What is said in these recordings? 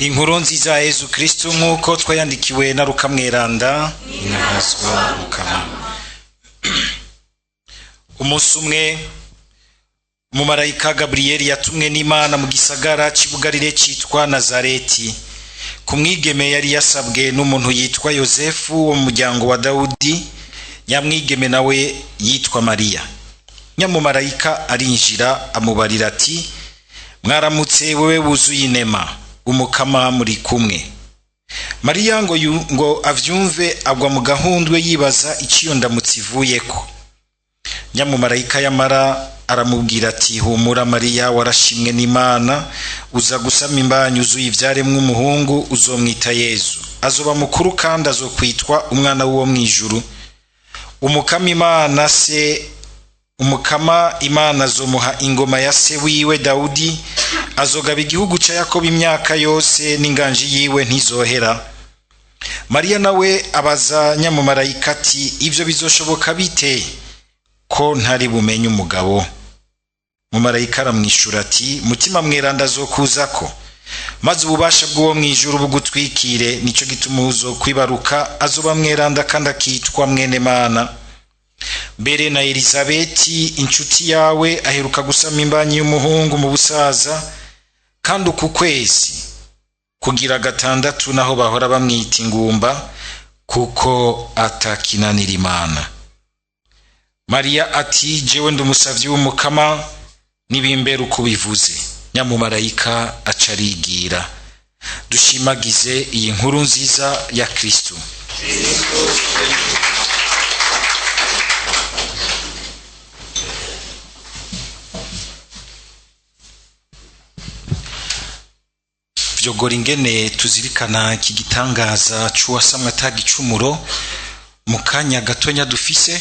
Inkuru nziza ya Yezu Kristu nk'uko twayandikiwe na Luka Mweranda. Inahazwa Mukama. Umunsi umwe umumarayika Gaburiyeli yatumwe n'Imana mu gisagara cy'i citwa Nazareti, ku mwigeme yari yasabwe n'umuntu yitwa Yozefu wo mu muryango wa Dawudi, nyamwigeme nawe yitwa Mariya. Nyamumarayika arinjira amubarira ati: mwaramutse wewe wuzuye inema, Umukama muri kumwe. Mariya ngo avyumve agwa mu gahundwe, yibaza iciyo ndamutse ivuyeko. Nyamumarayika yamara aramubwira ati: humura Mariya, warashimwe n'Imana, uza gusama imbanyi uzuye ivyaremwe umuhungu, uzomwita Yezu. Azoba mukuru kandi azokwitwa umwana w'uwo mw'ijuru. Umukama Imana se, Umukama Imana azomuha ingoma ya se wiwe Dawudi, azogaba igihugu ca Yakobo imyaka yose, n'inganji yiwe ntizohera. Mariya nawe abaza nyamumarayika ati: ivyo bizoshoboka bite ko ntari bumenye umugabo? Mumarayika aramwishura ati: Mutima Mweranda azokuzako, maze ububasha bw'uwo mw'ijuru bugutwikire, nico gituma uzokwibaruka azoba mweranda kandi akitwa mwene Mana. Mbere na Elizabeti inshuti yawe aheruka gusama imbanyi y'umuhungu mu busaza, kandi uku kwezi kugira gatandatu naho bahora bamwita ingumba, kuko atakinanira Imana. Mariya ati: jewe ndi umusavyi w'Umukama, nibimbera uko bivuze. Nyamumarayika aca arigira. Dushimagize iyi nkuru nziza ya Kristu. Vyogora ingene tuzirikana iki gitangaza c'uwasamwe atagicumuro mu kanya gatonya dufise,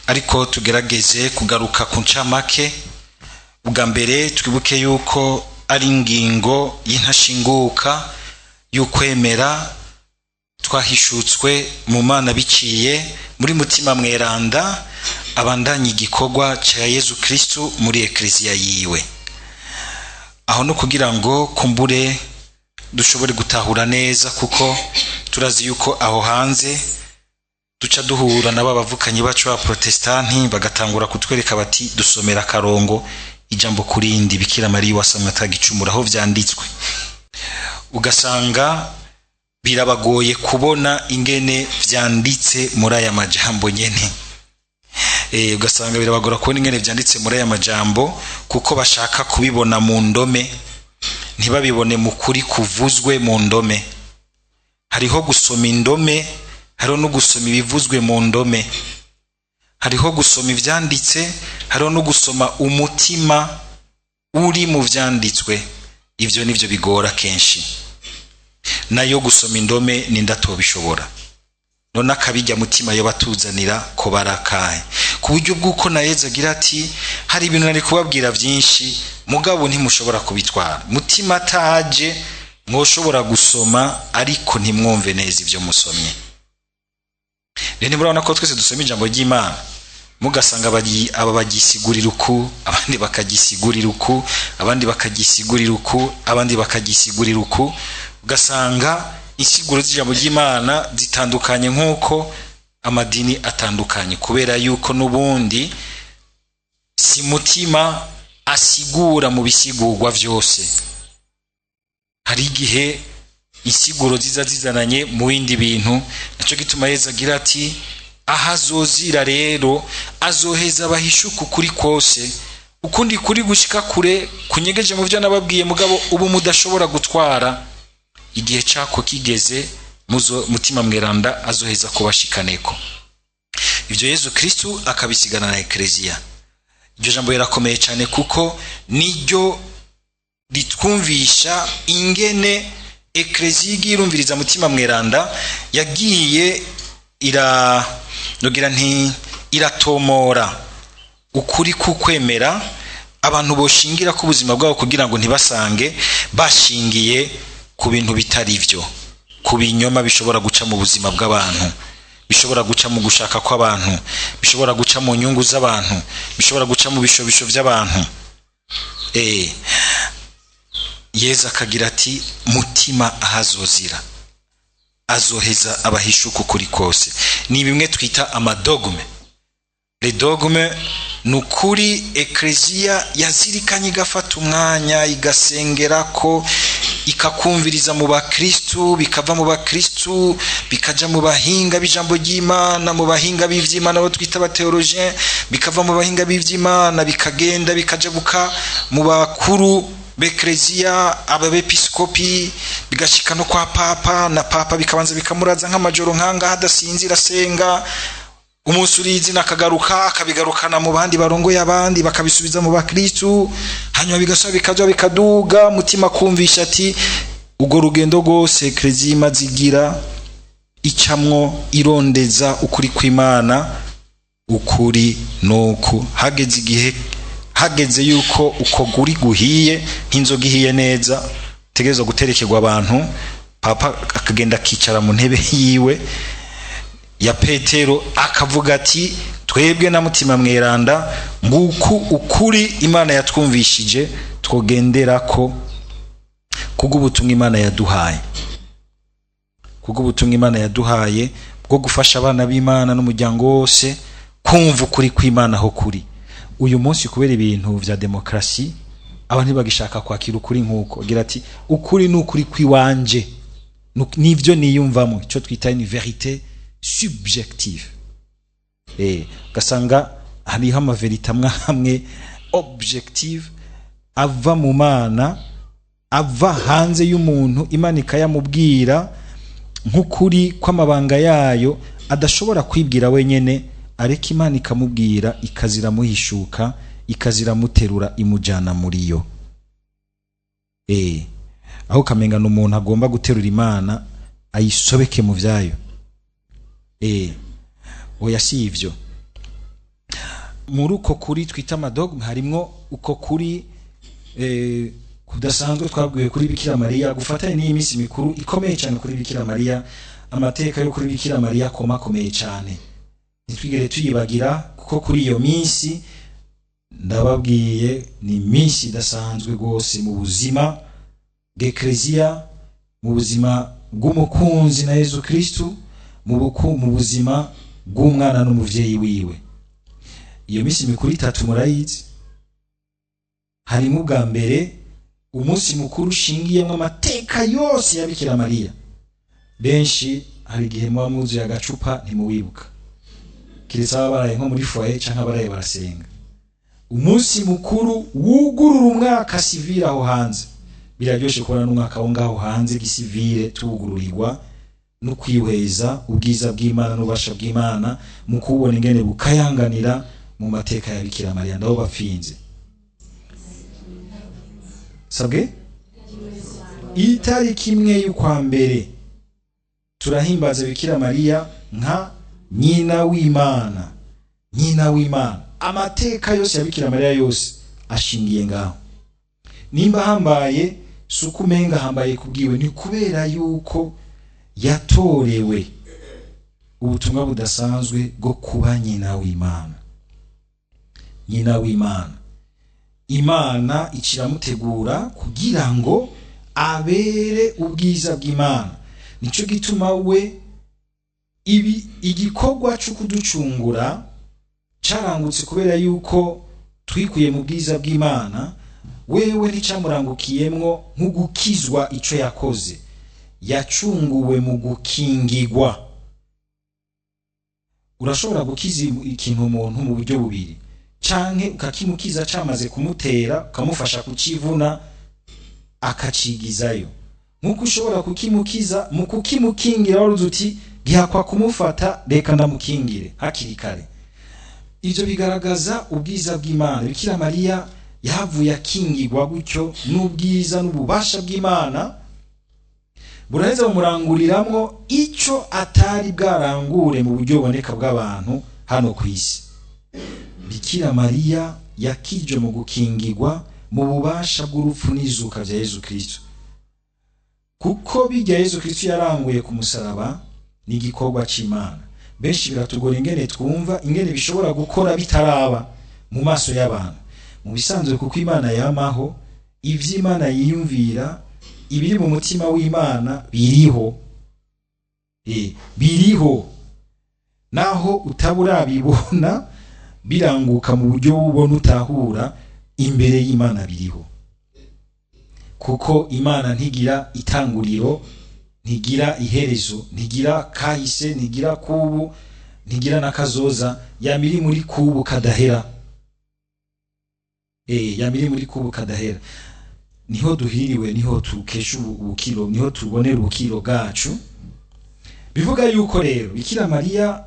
ariko tugerageze kugaruka ku ncamake. Ubwa mbere twibuke yuko ari ingingo y'intashinguka y'ukwemera twahishutswe mu Mana biciye muri Mutima Mweranda, abandanya igikorwa ca Yezu Kristu muri Ekleziya yiwe. Aho no kugira ngo kumbure dushobore gutahura neza, kuko turazi yuko aho hanze duca duhura nabo bavukanyi bacu ba Protestanti bagatangura kutwereka bati dusomera akarongo ijambo kurindi Bikira Mariya wasamwe atagicumura aho vyanditswe, ugasanga birabagoye kubona ingene vyanditse muri aya majambo nyene. Ugasanga birabagora kubona ingene vyanditse muri aya majambo, kuko bashaka kubibona mu ndome, ntibabibone mu kuri kuvuzwe mu ndome. Hariho gusoma indome, hariho no gusoma ibivuzwe mu ndome, hariho gusoma ivyanditse, hariho no gusoma umutima uri mu vyanditswe. Ivyo nivyo bigora kenshi. Nayo gusoma indome ni ndatobishobora. None akabijya mutima yo batuzanira ko barakaye, ku buryo bw'uko na Yezu agira ati hari ibintu nari kubabwira byinshi mugabo ntimushobora kubitwara. Mutima ataje mwoshobora gusoma ariko ntimwumve neza ivyo musomye. Rero murabona ko twese dusoma ijambo ry'Imana, mugasanga aba bagisigurira uku, abandi bakagisigurira uku, abandi bakagisigurira uku, abandi bakagisigurira uku, ugasanga insiguro z'ijambo ry'Imana zitandukanye nk'uko amadini atandukanye, kubera yuko n'ubundi si mutima asigura mu bisigurwa vyose. Hari igihe insiguro ziza zizananye mu bindi bintu. Naco gituma Yezu agira ati ahazozira rero azoheza abahishuka ukuri kose, ukundi kuri gushika kure kunyegeje mu vyo nababwiye, mugabo ubu mudashobora gutwara. Igihe cako kigeze muzo Mutima Mweranda azoheza kubashikaneko. Ivyo Yezu Kristu akabisigana na Ekleziya. Iryo jambo rirakomeye cyane, kuko niryo ritwumvisha ingene Ekleziya igiye irumviriza Mutima Mweranda, yagiye iragira nti iratomora ukuri kukwemera abantu boshingira ku buzima bwabo, kugira ngo ntibasange bashingiye ku bintu bitari byo, ku binyoma bishobora guca mu buzima bw'abantu, bishobora guca mu gushaka kw'abantu, bishobora guca mu nyungu z'abantu, bishobora guca mu bishobisho by'abantu. Yezu akagira ati mutima ahazozira azoheza abahishuka ukuri kose. Ni bimwe twita amadogme. Les dogmes ni ukuri ekleziya yazirikanye, igafata umwanya igasengera ko, ikakumviriza mu bakristu, bikava mu bakristu bikaja mu bahinga b'ijambo ry'Imana, mu bahinga b'ivy'Imana abo twita abatheologien, bikava mu bahinga b'ivy'Imana bikagenda bikaja buka mu bakuru b'ekleziya, ababepiskopi, bigashika no kwa papa, na papa bikabanza bikamuraza nk'amajoro nk'angaha adasinzira asenga, umunsi urizi nakagaruka akabigarukana mu bandi barongoye abandi, bakabisubiza mu bakristu, hanyuma bigasaba bikaja bikaduga. Mutima kumvisha ati ubwo rugendo rwose ekleziya imaze igira icamwo irondeza ukuri kw'Imana, ukuri nuku hageze igihe, hageze yuko uko guri guhiye nk'inzoga ihiye neza tegerezwa guterekerwa abantu, papa akagenda akicara mu ntebe yiwe ya Petero akavuga ati twebwe na mutima mweranda nguku ukuri Imana yatwumvishije twogenderako kubw'ubutumwa Imana yaduhaye, kubw'ubutumwa Imana yaduhaye bwo gufasha abana b'Imana n'umuryango wose kumva ukuri kw'Imana aho kuri. Uyu munsi kubera ibintu vya demokrasi abantu ntibagishaka kwakira ukuri nk'uko agira ati ukuri ni ukuri kw'iwanje, nivyo niyumvamo, ico twita une vérité subjective. Ugasanga hariho amaverite amwe amwe objective ava mu Mana, ava hanze y'umuntu, Imana ikayamubwira nk'ukuri kw'amabanga yayo adashobora kwibwira wenyene, ariko Imana ikamubwira, ikaziramuhishuka, ikaziramuterura, imujana muri yo. Aho kamenga n'umuntu agomba guterura Imana ayisobeke mu vyayo. Oya si ivyo. Muri uko kuri twita amadogme harimwo uko kuri kudasanzwe twabwiwe kuri Bikira Mariya, gufatanya n'iyi minsi mikuru ikomeye cyane kuri Bikira Mariya. Amateka yo kuri Bikira Mariya akomakomeye cyane, ntitwigere tuyibagira, kuko kuri iyo minsi ndababwiye ni iminsi idasanzwe rwose mu buzima bw'ekleziya, mu buzima bw'umukunzi na Yezu Kristu, mu buzima bw'umwana n'umuvyeyi wiwe. Iyo minsi mikuru itatu murayizi. Harimo ubwa mbere umunsi mukuru ushingiyemo amateka yose ya Bikira Mariya. Benshi hari igihe muba mwuzuye agacupa ntimuwibuka, kiretse ababa baraye nko muri foyer canke abaraye barasenga. Umunsi mukuru wugurura umwaka sivile aho hanze. Biraryoshe kubona n'umwaka wo ngaho hanze gisivile tuwugururirwa no kwihweza ubwiza bw'Imana n'ububasha bw'Imana mu kubona ingene bukayanganira mu mateka ya Bikira Mariya. Ndabo bapfinze sabwe itariki imwe y'ukwa mbere turahimbaza Bikira Mariya nka nyina w'Imana. Nyina w'Imana, amateka yose ya Bikira Mariya yose ashingiye ngaho. Nimba hambaye suko umenga hambaye kubwiwe, ni kubera yuko yatorewe ubutumwa budasanzwe bwo kuba nyina w'Imana. Nyina w'Imana, Imana ikiramutegura kugira ngo abere ubwiza bw'Imana. Nico gituma we ibi igikorwa cyo kuducungura carangutse kubera yuko twikuye mu bwiza bw'Imana. Wewe nticamurangukiyemwo nk'ugukizwa ico yakoze, yacunguwe mu gukingigwa. Urashobora gukiza ikintu umuntu mu buryo bubiri, canke ukakimukiza camaze kumutera, ukamufasha kukivuna akacigizayo. Nkuko ushobora kukimukiza mu kukimukingira, waruzi uti gihakwa kumufata, reka ndamukingire hakiri kare. Ivyo bigaragaza ubwiza bw'Imana. Bikira Mariya yahavuye akingirwa gutyo n'ubwiza n'ububasha bw'Imana, buraheza bumuranguriramwo ico atari bwarangure mu buryo buboneka bw'abantu hano ku isi. Bikira Mariya yakijwe mu gukingirwa mu bubasha bw'urupfu n'izuka vya Yezu Kristo, kuko bijya Yezu Kristo yaranguye ku musaraba ni igikorwa c'Imana. Benshi biratugora ingene twumva ingene bishobora gukora bitaraba mu maso y'abantu. Mu bisanzwe kuko Imana yamaho, Ivy'Imana yiyumvira, ibiri mu mutima w'Imana biriho, biriho naho utaburabibona biranguka mu buryo ubona utahura, imbere y'Imana biriho. Kuko Imana ntigira itanguriro, ntigira iherezo, ntigira kahise, ntigira kubu, ntigira nakazoza, yamiri muri kubu kadahera. Yamiri muri kubu kadahera. Niho duhiriwe, niho tukesha ubukiro, niho tubonera ubukiro bwacu. Bivuga yuko rero Bikira Mariya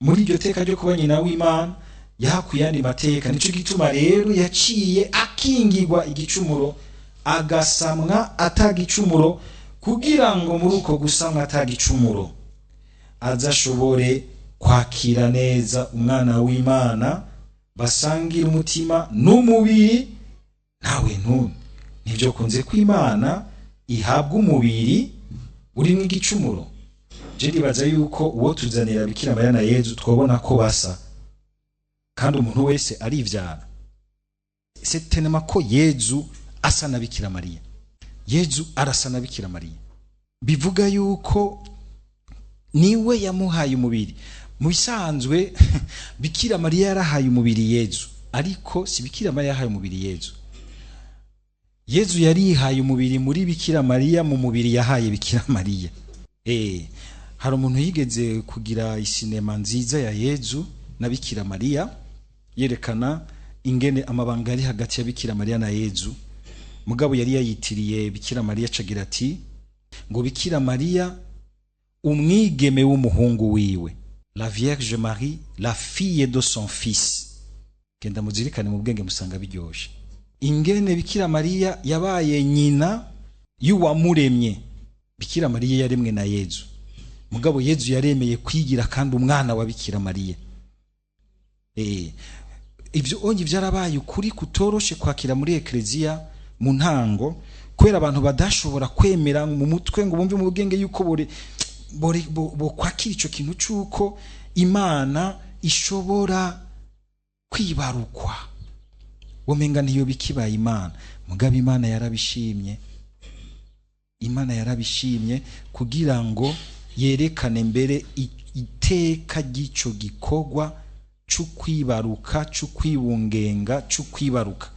muri iryo teka ryo kuba nyina w'Imana yahakuye andi mateka. Nico gituma rero yaciye akingirwa igicumuro, agasamwa atagicumuro, kugira ngo muri uko gusamwa atagicumuro azashobore kwakira neza umwana w'Imana, basangira umutima n'umubiri. Nawe nibyo kunze ko Imana ihabwa umubiri urimo igicumuro. Je ndibaza yuko uwo tuzanira Bikira Mariya na Yezu twabona ko basa, kandi umuntu wese arivyara. C'est tellement ko Yezu asa na Bikira Mariya, Yezu arasa na Bikira Mariya. Bivuga yuko niwe yamuhaye umubiri. Mu bisanzwe Bikira Mariya yarahaye umubiri Yezu, ariko si Bikira Mariya yahaye umubiri Yezu. Yezu yarihaye umubiri muri Bikira Mariya, mu mubiri yahaye Bikira Mariya. Hari umuntu yigeze kugira isinema nziza ya Yezu na Bikira Mariya, yerekana ingene amabanga ari hagati ya Bikira Mariya na Yezu. Mugabo yari yayitiriye Bikira Mariya, acagira ati ngo Bikira Mariya umwigeme w'umuhungu wiwe, la Vierge Marie la fille de son fils. Genda muzirikane mu bwenge musanga biryoshe. Ingene Bikira Mariya yabaye nyina y'uwamuremye. Bikira Mariya yaremwe na Yezu, mugabo Yezu yaremeye kwigira kandi umwana wa Bikira Mariya. Ivyo onye byarabaye ukuri kutoroshe kwakira muri Eklezia mu ntango, kubera abantu badashobora kwemera mu mutwe ngo bumve mu bwenge yuko bo kwakira ico kintu cuko Imana ishobora kwibarukwa. Womenga ntiyo bikibaye Imana, mugabo Imana yarabishimye. Imana yarabishimye kugira ngo yerekane mbere iteka ry'ico gikorwa c'ukwibaruka, c'ukwibungenga, c'ukwibaruka.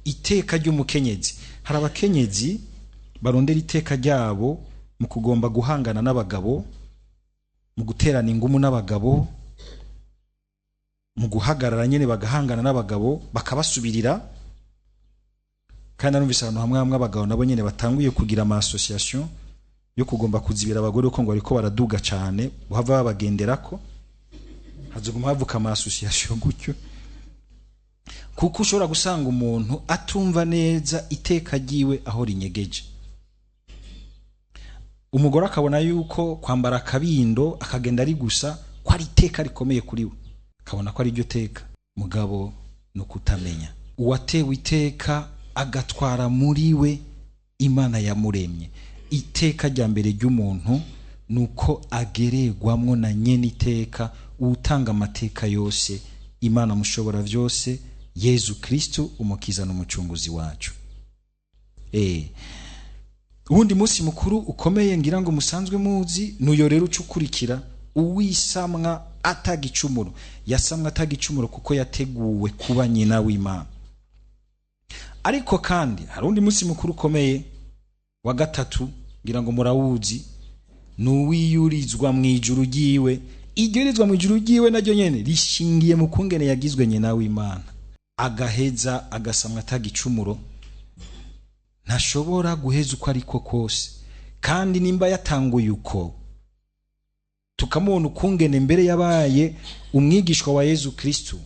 Iteka ry'umukenyezi. Hari abakenyezi barondera iteka ryabo mu kugomba guhangana n'abagabo, mu guterana ingumu n'abagabo, mu guhagarara nyene bagahangana n'abagabo bakabasubirira. Kandi narumvise ahantu hamwe hamwe abagabo nabo nyene batanguye kugira ama association yo kugomba kuzibira abagore ko ngo ariko baraduga cane, uhava babagenderako, hazoguma havuka ama association gutyo. Kuko ushobora gusanga umuntu atumva neza iteka ryiwe aho rinyegeje. Umugore akabona yuko kwambara akabindo akagenda ari gusa ko ari iteka rikomeye kuri we, akabona ko ari iryo teka. Mugabo no kutamenya uwatewe iteka agatwara muri we Imana yamuremye. Iteka rya mbere ry'umuntu nuko agererwamwo na nyene iteka, utanga amateka yose, Imana mushobora vyose, Yezu Kristo umukiza n'umucunguzi wacu. Uwundi munsi mukuru ukomeye ngira ngo musanzwe muzi nuyo rero ucukurikira, uwisamwa atagicumuro. Yasamwa atagicumuro kuko yateguwe kuba nyina w'Imana. Ariko kandi hari undi munsi mukuru ukomeye wa gatatu ngira ngo murawuzi, nuwiyurizwa mu ijuru ryiwe. Iryo yurizwa mu ijuru ryiwe naryo nyene rishingiye mu kungene yagizwe nyina w'Imana, agaheza agasamwa atagicumuro. Ntashobora guheza uko ariko kose, kandi nimba yatanguye uko tukamubona ukungene mbere yabaye umwigishwa wa Yezu Kristo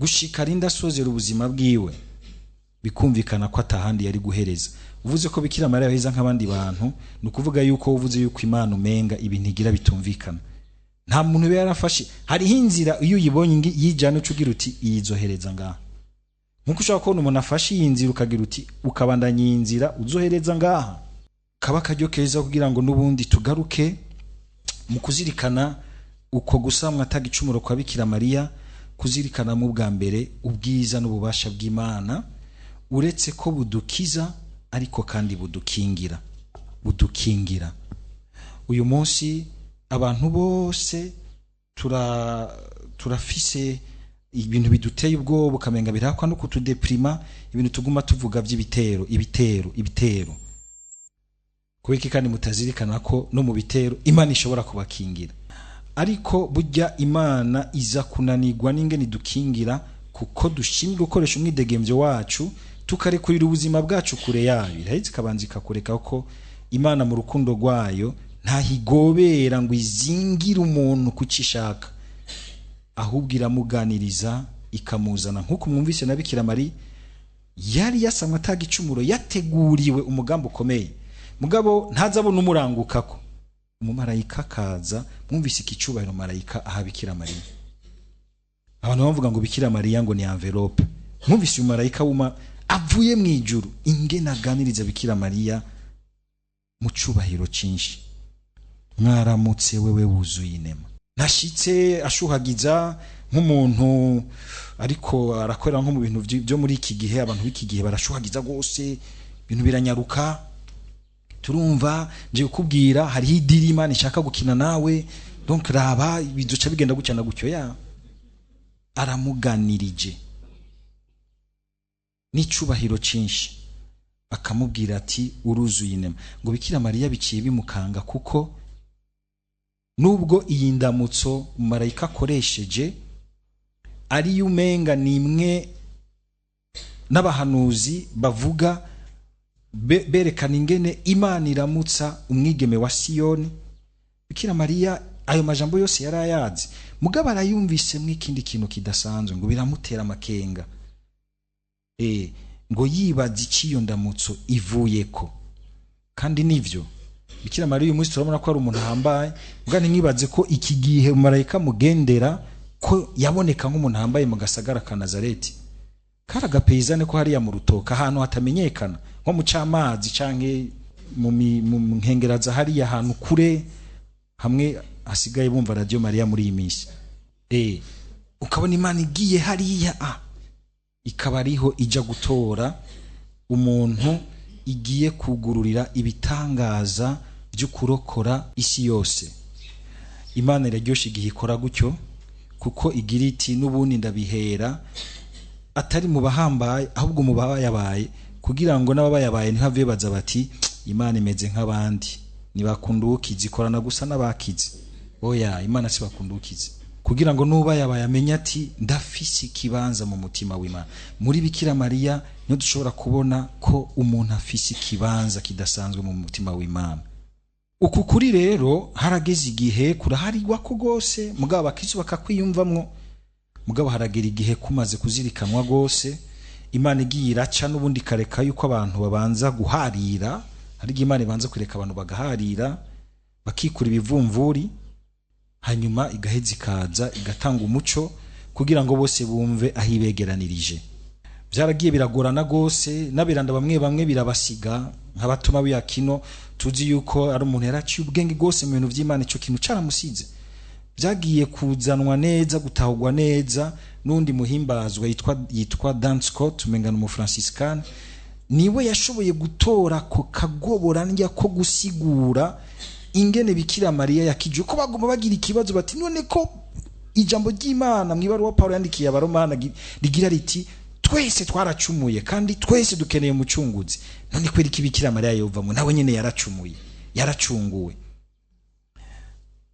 gushika arinda asozera ubuzima bwiwe, bikumvikana ko atahandi yari guhereza. Uvuze ko Bikira Mariya yaheza nk'abandi bantu, ni ukuvuga yuko uvuze yuko Imana umenga ibintu igira bitumvikana. Nta muntu we yarafashe. Hariho inzira iyo uyibonye yijana ucugira uti iyizohereza ngaha. Nkuko ushobora kubona umuntu afashe iyi nzira ukagira uti ukabandanya iyi nzira uzohereza ngaha. Kaba akaryo keza kugira ngo n'ubundi tugaruke mu kuzirikana uko gusamwa atagicumuro kwa Bikira Mariya, kuzirikana mu bwa mbere ubwiza n'ububasha bw'Imana, Uretse ko budukiza, ariko kandi budukingira. Budukingira. Uyu munsi abantu bose turafise ibintu biduteye ubwoba, ukamenga birakwa no kutudeprima, ibintu tuguma tuvuga by'ibitero, ibitero, ibitero. Kubiki kandi mutazirikana ko no mu bitero Imana ishobora kubakingira? Ariko burya Imana iza kunanirwa n'ingene idukingira, kuko dushimye gukoresha umwidegemvyo wacu tukarekurira ubuzima bwacu kure yayo. Iraheze ikabanza ikakureka, ko Imana mu rukundo rwayo ntahigobera ngo izingire umuntu kucishaka, ahubwo iramuganiriza ikamuzana. Nk'uko mwumvise na Bikira Mariya yari yasamwe atagicumuro, yateguriwe umugambi ukomeye, mugabo ntazabona umurangukako, umumarayika akaza. Mwumvise iki cyubahiro marayika aha Bikira Mariya. Abantu bavuga ngo Bikira Mariya ngo ni envelope. Mwumvise uyu marayika wuma avuye mu ijuru ingene aganiriza Bikira Mariya mu cyubahiro cyinshi: "Mwaramutse wewe wuzuye inema." Ntashitse ashuhagiza nk'umuntu ariko arakorera nko mu bintu byo muri iki gihe. Abantu b'iki gihe barashuhagiza rwose, ibintu biranyaruka. Turumva nje kukubwira, hariho idiri Imana ishaka gukina nawe, donc raba biduca bigenda gutya na gutyo. Ya aramuganirije n'icubahiro cyinshi, akamubwira ati: "Uruzuye inema." Ngo Bikira Mariya biciye bimukanga, kuko nubwo iyi ndamutso marayika akoresheje ari umenga ni imwe n'abahanuzi bavuga berekana ingene Imana iramutsa umwigeme wa Siyoni, Bikira Mariya ayo majambo yose yari ayazi, mugabo arayumvise ikindi kintu kidasanzwe, ngo biramutera amakenga, ngo yibaza iciyo ndamutso ivuyeko. Kandi nivyo, Bikira Mariya uyu munsi turabona ko ari umuntu ahambaye, mugabo ntimwibaze ko iki gihe marayika mugendera ko yaboneka nk'umuntu ahambaye mu gasagara ka Nazareti. Kari agapeyizane ko hariya mu rutoka, ahantu hatamenyekana, nko mu camazi canke mu nkengera za hariya ahantu kure, hamwe hasigaye bumva Radio Maria muri iyi minsi. Ukabona Imana igiye hariya, ikaba ariho ija gutora umuntu igiye kugururira ibitangaza byo kurokora isi yose. Imana iraryoshe igihe ikora gutyo, kuko igira iti: "N'ubundi ndabihera atari mu bahambaye, ahubwo mu babayabaye, kugira ngo n'ababayabaye ntibave baza bati: 'Imana imeze nk'abandi, ntibakunda uwukize, ikorana gusa n'abakize.' Oya, Imana si bakunda uwukize, kugira ngo n'ubayabaye amenye ati: 'Ndafise ikibanza mu mutima w'Imana.'" Muri Bikira Mariya niho dushobora kubona ko umuntu afise ikibanza kidasanzwe mu mutima w'Imana. Uku kuri rero harageze igihe kuraharirwa ko rwose, mugabo abakristo bakakwiyumvamwo, mugabo haragera igihe kumaze kuzirikanwa rwose, Imana igiye iraca n'ubundi ikareka yuko abantu babanza guharira. Hari igihe Imana ibanza kureka abantu bagaharira, bakikura ibivumvuri, hanyuma igaheza ikaza igatanga umuco kugira ngo bose bumve aho ibegeranirije. Byaragiye biragorana rwose, n'abiranda bamwe bamwe birabasiga, nk'abatuma b'Iyakino tuzi yuko ari umuntu yaraciye ubwenge rwose mu bintu by'Imana, icyo kintu caramusize. Byagiye kuzanwa neza, gutahurwa neza n'undi muhimbazwa yitwa Dan Scott, umenga ni umufranciscan, niwe yashoboye gutora ko kagobora ndya ko gusigura ingene Bikira Mariya yakijwe, ko bagomba bagira ikibazo bati: "None ko ijambo ry'Imana mu ibaruwa Paulo yandikiye Abaromana rigira riti: 'Twese twaracumuye kandi twese dukeneye umucunguzi,' none kweri ko Bikira Mariya yovamwe, nawe nyene yaracumuye, yaracunguwe?"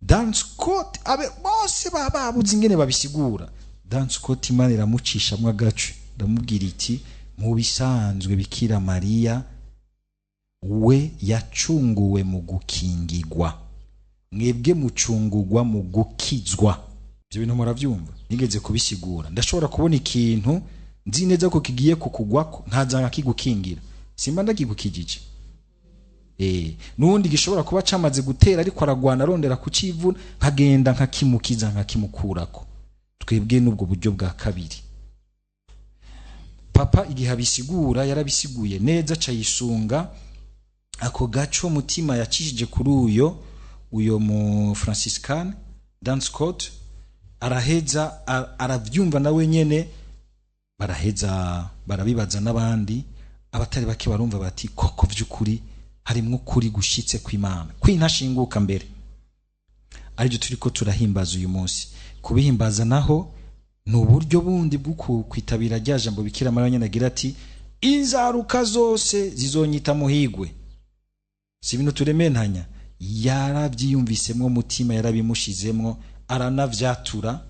Dan Scott, abe bose babuze ingene babisigura. Dan Scott Imana iramucishamwo agace, ndamubwira iti: "Mu bisanzwe Bikira Mariya we yacunguwe mu gukingigwa, mwebwe mucungugwa mu gukizwa." Ibyo bintu murabyumva, nigeze kubisigura. Ndashobora kubona ikintu nzi neza ko kigiye kukugwako, nkaza nkakigukingira, simba ndakigukijije. Nubundi gishobora kuba camaze gutera, ariko aragwana arondera kucivuna, nkagenda nkakimukiza, nkakimukurako. Twebwe n'ubwo buryo bwa kabiri. Papa igihe abisigura yarabisiguye neza, acayisunga ako gaco mutima yacishije kuri uyo mu Franciscan Dan Scott, araheza aravyumva nawe nyene. Baraheza barabibaza n'abandi, abatari bake barumva bati koko vy'ukuri harimwo ukuri gushitse kw'Imana kwintashinguka mbere, aribyo turiko turahimbaza uyu munsi. Kubihimbaza naho ni uburyo bundi bwo kwitabira rya jambo Bikira Mariya nyene agira ati inzaruka zose zizonyita muhigwe. Si ibintu turementanya, yaravyiyumvisemwo mutima, yarabimushizemwo, aranavyatura,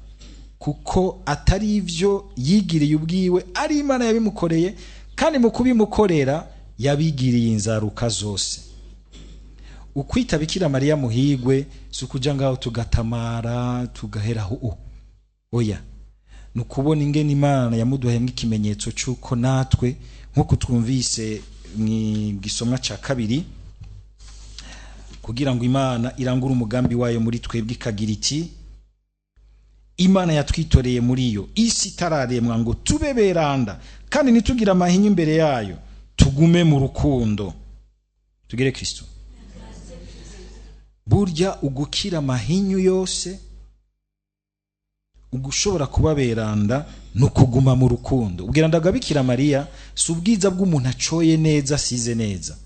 kuko atari ivyo yigiriye ubwiwe, ari Imana yabimukoreye, kandi mu kubimukorera yabigiriye inzaruka zose. Ukwita Bikira Mariya muhigwe si ukuja ngaho tugatamara tugaheraho, oya, ni ukubona ingene Imana yamuduhayemwo ikimenyetso c'uko natwe, nk'uko twumvise mw'igisomwa ca kabiri, kugira ngo Imana irangure umugambi wayo muri twebwe, ikagira iti Imana yatwitoreye muri yo isi itararemwa ngo tube beranda kandi ntitugire amahinyu imbere yayo, tugume mu rukundo. Tugere Kristo. Burya ugukira amahinyu yose, ugushobora kuba beranda no kuguma mu rukundo. Ubweranda bwa Bikira Mariya si ubwiza bw'umuntu acoye neza asize neza,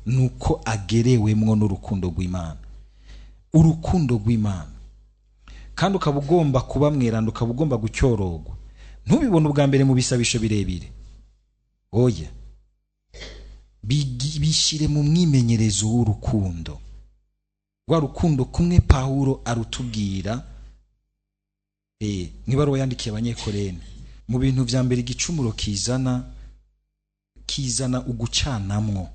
nuko agerewemwo n'urukundo rw'Imana. Urukundo rw'Imana. Kandi ukaba ugomba kuba mweranda, ukaba ugomba gucyorogwa, ntubibone ubwa mbere mu bisabisho birebire, oya, bishire mu mwimenyerezo w'urukundo, rwa rukundo kumwe Pawulo arutubwira mw'ibaruwa yandikiye Abanyekorene. Mu bintu vya mbere igicumuro kizana ugucanamwo.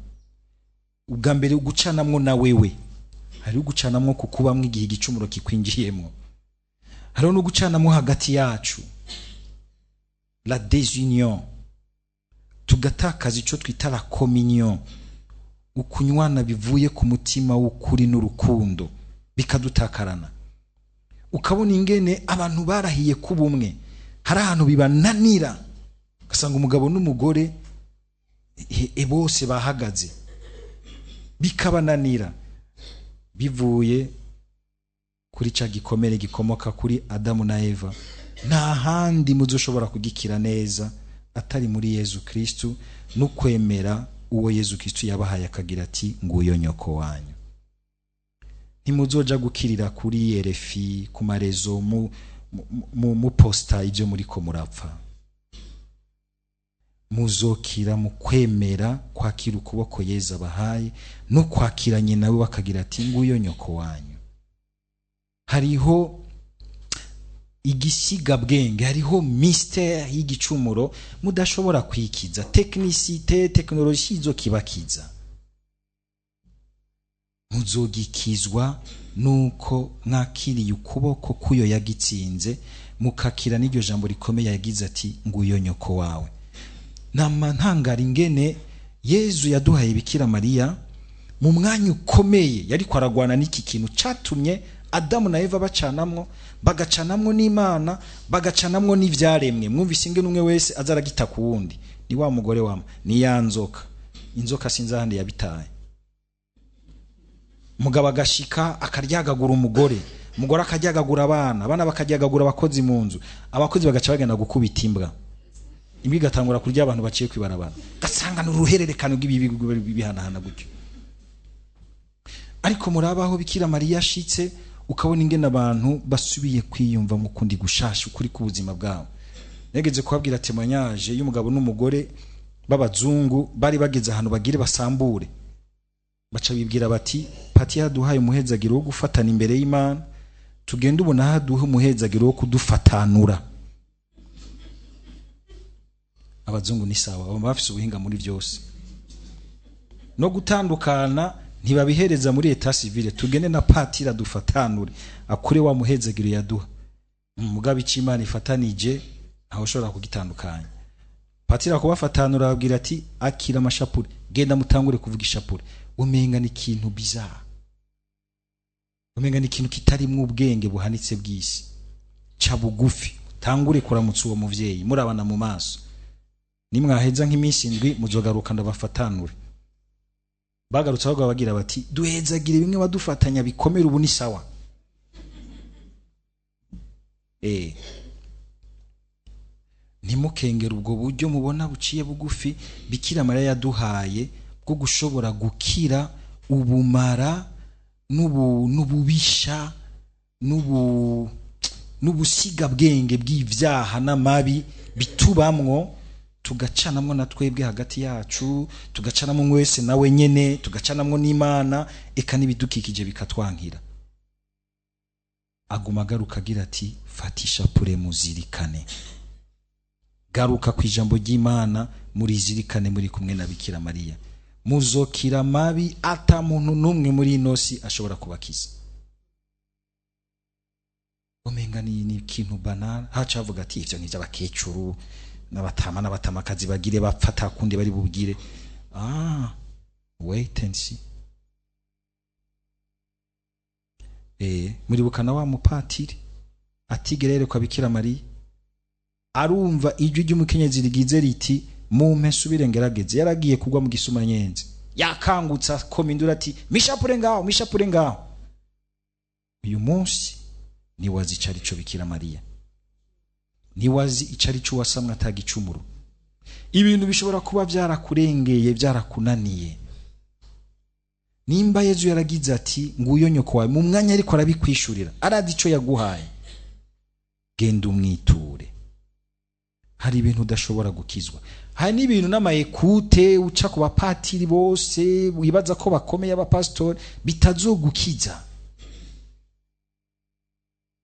Ubwa mbere ugucanamwo na wewe, hari ugucanamwo kukubamwo igihe igicumuro kikwinjiyemwo, hariho no gucanamwo hagati yacu, la désunion, tugatakaza ico twita la communion, ukunywana bivuye ku mutima w'ukuri n'urukundo, bikadutakarana. Ukabona ingene abantu barahiye kubumwe, hari ahantu bibananira, ugasanga umugabo n'umugore bose bahagaze, bikabananira bivuye kuri ca gikomere gikomoka kuri Adamu na Eva. Nta handi muzoshobora kugikira neza atari muri Yezu Kristu, no kwemera uwo Yezu Kristu yabahaye akagira ati nguyo nyoko wanyu. Ntimuzoja gukirira kuri RFI, ku marezo, mu posta ibyo muriko murapfa. Muzokira mu kwemera kwakira ukuboko Yezu abahaye no kwakiranye nawe bakagira ati nguyo nyoko wanyu. Hariho igisigabwenge, hariho mystère y'igicumuro mudashobora kwikiza. Technicité, technologie izokibakiza. Muzogikizwa nuko mwakiriye ukuboko kuyo yagitsinze, mukakira n'iryo jambo rikomeye yagize ati nguyo nyoko wawe. Nama ntangara ingene Yezu yaduhaye Bikira Mariya mu mwanya ukomeye yariko aragwana n'iki kintu catumye Adamu na Eva bacanamwo, bagacanamwo n'Imana, bagacanamwo n'ivyaremwe. Mwumvise ingene umwe wese azaragita ku wundi, ni wa mugore wama, ni ya nzoka, inzoka sinzi ahandi yabitaye. Mugabo agashika akaryagagura umugore, umugore akaryagagura abana, abana bakaryagagura abakozi mu nzu, abakozi bagaca bagenda gukubita imbwa, imbwa igatangura kurya abantu baciye kwibarabara. Gasanga n'uruhererekane rw'ibibi bihanahana gutyo. Ariko murabaho Bikira Mariya ashitse, ukabona ingene abantu basubiye kwiyumva mu kundi gushasha ukuri k'ubuzima bwabo. Nageze kubabwira témoignage y'umugabo n'umugore b'abazungu bari bageze ahantu bagire basambure, baca bibwira bati pati yaduhaye umuhezagiro wo gufatana imbere y'Imana, tugende ubona haduha umuhezagiro wo kudufatanura. Abazungu ni sawa, baba bafise ubuhinga muri byose, no gutandukana ntibabihereza muri etat civile, tugende na pati radufatanure akure wa muhezagiro yaduha. Mugabe icimana ifatanije ntaho ushobora kugitandukanya. Pati rakubafatanura ababwira ati akira amashapure, genda mutangure kuvuga ishapure. Umenga ni ikintu bizarre, umenga ni ikintu kitarimwo ubwenge buhanitse bw'isi. Ca bugufi tangure kuramutsa uwo muvyeyi murabana mu maso, nimwaheza nk'iminsi indwi muzogaruka ndabafatanure. Bagarutse ahubwo bagira bati duhezagire bimwe badufatanya bikomera ubu ni sawa. Ntimukengere ubwo buryo mubona buciye bugufi Bikira Mariya yaduhaye bwo gushobora gukira ubumara n'ububisha n'ubusigabwenge bw'ivyaha n'amabi bitubamwo, tugacanamwo na twebwe hagati yacu, tugacanamwo mwese nawe nyene, tugacanamwo n'Imana, eka n'ibidukikije bikatwankira. Aguma agaruka agira ati fata ishapure muzirikane, garuka ku ijambo ry'Imana murizirikane muri kumwe na Bikira Mariya, muzokira mabi ata muntu n'umwe muri ino si ashobora kubakiza. Omenga ni ikintu banal, haca avuga ati ivyo ni ivy'abakecuru n'abatama n'abatamakazi bagire bapfa atakundi bari bubwire. Wait and see. Muribukana wa mupatiri atigera yerekwa Bikira Mariya, arumva ijwi ry'umukenyezi rigize riti mumpe nsubire ngerageze. Yaragiye kugwa mu gisumanyenzi, yakangutse akoma induru ati mishapure ngaho, mishapure ngaho. Uyu munsi niwazi ico arico Bikira Mariya, niwazi ico arico wasamwe atagicumuro. Ibintu bishobora kuba byarakurengeye, byarakunaniye. Nimba Yezu yaragize ati nguyo nyoko wawe, mu mwanya ariko arabikwishurira, arazi ico yaguhaye, genda umwiture. Hari ibintu udashobora gukizwa, hari n'ibintu n'amayekute uca ku bapatiri bose wibaza ko bakomeye abapasitori bitazogukiza.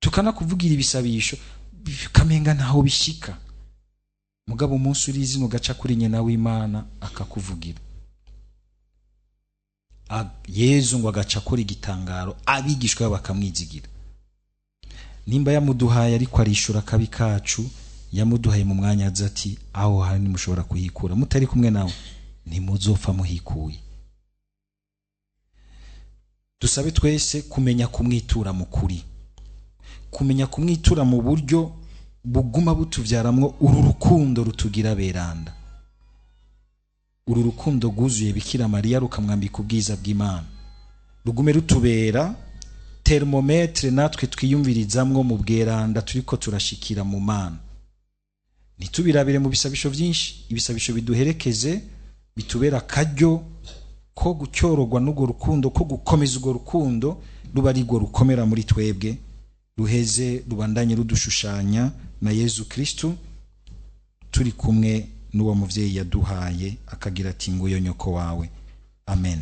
Tukanakuvugira ibisabisho kamenga ntaho bishika, mugabo umunsi uri izina ugaca kuri nyina w'Imana akakuvugira. Yezu ngo agaca akora igitangaro, abigishwa bakamwizigira. Nimba yamuduhaye ariko arishura akabi kacu, yamuduhaye mu mwanya aza ati aho hari nimushobora kuhikura, mutari kumwe nawe ntimuzopfa muhikuye. Dusabe twese kumenya kumwitura mu kuri, kumenya kumwitura mu buryo buguma butuvyaramwo uru rukundo rutugira beranda, uru rukundo rwuzuye Bikira Mariya rukamwambika ubwiza bw'Imana, rugume rutubera thermometre natwe twiyumvirizamwo mu bweranda turiko turashikira mu Mana. Ntitubirabire mu bisabisho byinshi, ibisabisho biduherekeze bitubera akaryo ko gucyorogwa n'urwo rukundo, ko gukomeza urwo rukundo ruba ari rwo rukomera muri twebwe, ruheze rubandanye rudushushanya na Yezu Kristu turi kumwe n'uwo muvyeyi yaduhaye akagira ati nguyo nyoko wawe. Amen.